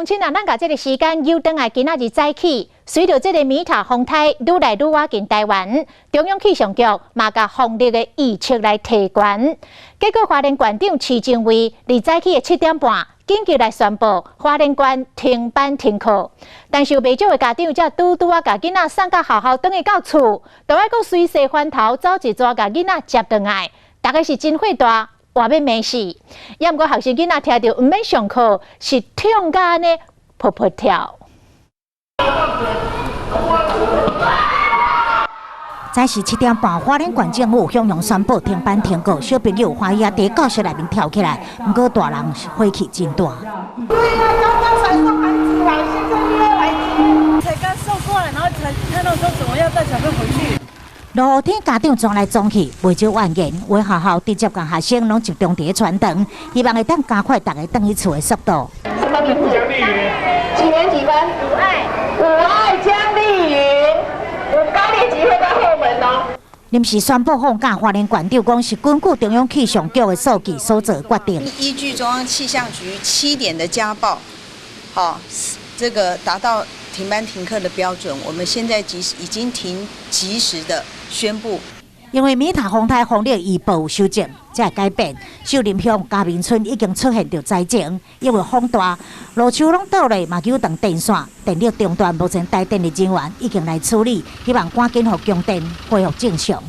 親啊，咱共這个時間扭轉來今仔日早起，隨著這个米塔風颱愈來愈倚近台灣，中央氣象局嘛共風力的預測來提懸。結果花蓮縣長徐精偉佇早起的7點半，緊急來宣布花蓮縣停班停課。但是有袂少的家長才拄拄仔共囡仔送到學校，轉去到厝，都愛閣隨勢翻頭走一逝共囡仔接轉來，逐家是真火大。話欲罵死，也毋過學生囡仔聽著毋免上課，是痛甲按呢噗噗跳。早時7點半，花蓮縣政府向陽宣布停班停課，小朋友歡喜啊，佇教室內面跳起來，毋過大人火氣真大。對啊，剛剛才送孩子來，現在又要來接，才剛送過來，然後才看到說怎麼要帶小朋友回去。落雨天，家長撞來撞去，袂少怨言。有的學校直接共學生攏集中佇咧傳堂，希望會當加快逐家轉去厝的速度。什麼名字？幾年級班？吳愛。吳愛江麗雲，我高年級會在後門哦。臨時宣布放假，花蓮縣長講是根據中央氣象局的數據所做決定。依據中央氣象局7點的加報，好，這個達到停班停課的標準，我們現在即已經停及時的宣布。因為米塔風颱風力預報有修正，才會改變。秀林鄉嘉明村已經出現著災情，因為風大，路樹攏倒落，嘛揪斷電線，電力中斷。目前台電的人員已經來處理，希望趕緊予供電恢復正常。